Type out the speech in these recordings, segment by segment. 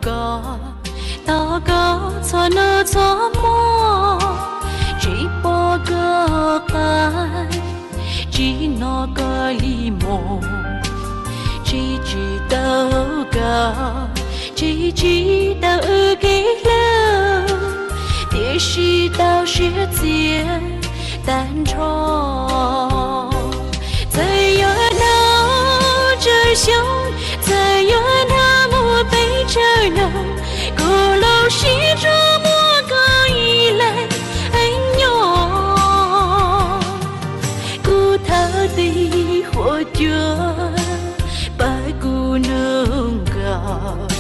Koj, thov koj txhua hnub txhua hmo, tsis pom koj qab, tsis hnov koj li mog, tsis tsis tau koj, tsis tsis tau wb kev hlub, tiam sis tau siab txias tag nrho. Txawm yuav dhau tsawg xyoo, txawm yuav dhau muaj pes tsawg no, kuv lub siab tsuas muaj koj ib leeg nyob. Kuv thov txim huam cua, pab kuv nug koj,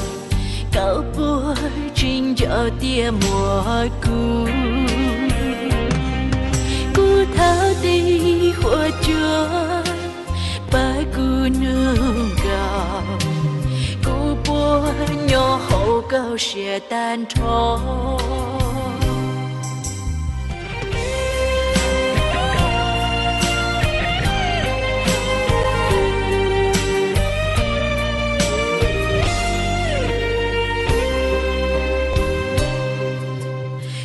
koj puas tseem nco tias muaj kuv. Kuv thov txim huam cua, pab kuv nug koj, kuv puas nyob hauv koj siab tag nrho.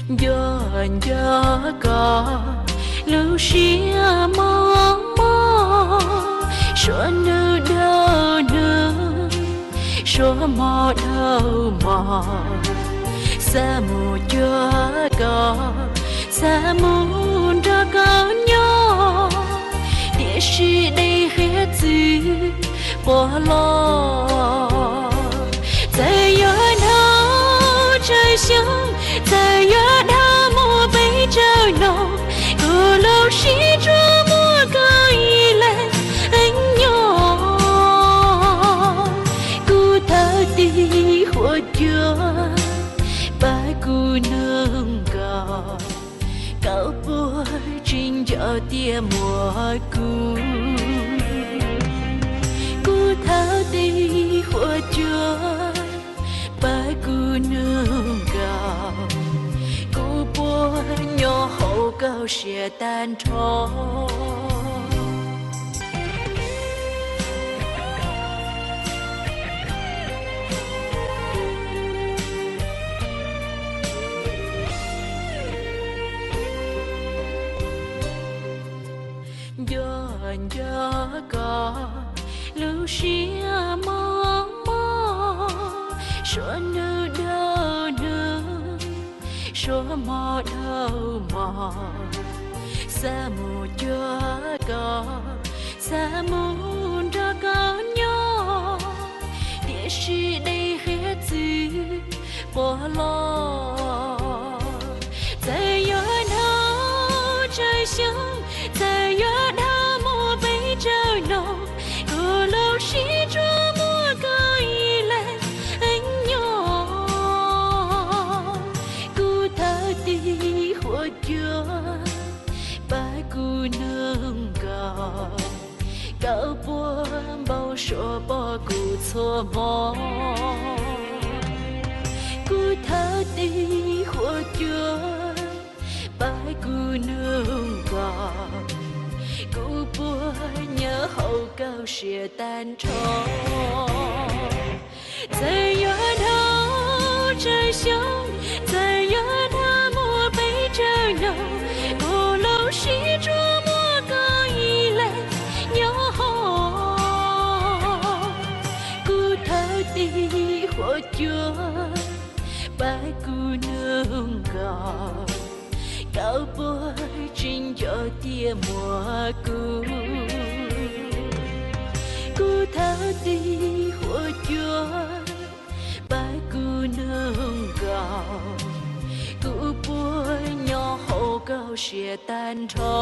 Nco nco koj lub siab mos mos, suav nug dhau nug, suav hmo dhau hmo, xav mus cuag koj, xav mus nrog koj nyob, tiam sis dej hiav txwv puas los. Txawm yuav dhau tsawg xyoo, txawm yuav dhau muaj pes tsawg no, kuv lub siab tsuas muaj koj ib leeg nyob. Kuv thov txim huam cua, pab kuv nug koj, koj puas tseem nco tias muaj kuv. Kuv thov txim huam cua, pab kuv nug koj, kuv puas nyob hauv koj siab tag nrho. Nco nco koj lub siab mos mos, suav nug dhau nug, suav hmo dhau hmo, xav mus cuag koj, xav mus nrog koj nyob, tiam sis dej hiav txwv puas los. Txawm yuav dhau tsawg xyoo, txawm yuav dhau muaj pes tsawg no, kuv lub siab tsuas muaj koj ib leeg nyob. Kuv thov txim huam cua, pab kuv nug koj, koj puas npau suav pom kuv txhua hmo. Kuv thov txim huam cua, pab kuv nug koj, kuv puas nyob hauv koj siab tag nrho. Txawm yuav dhau tsawg xyoo, txawm yuav dhau muaj pes tsawg no, kuv lub siab tsuas muaj koj ib leeg nyob hauv. Kuv thov txim huam cua, pab kuv nug koj, koj puas tseem nco tias muaj kuv. Kuv thov txim huam cua, pab kuv nug koj, kuv puas nyob hauv koj siab tag nrho.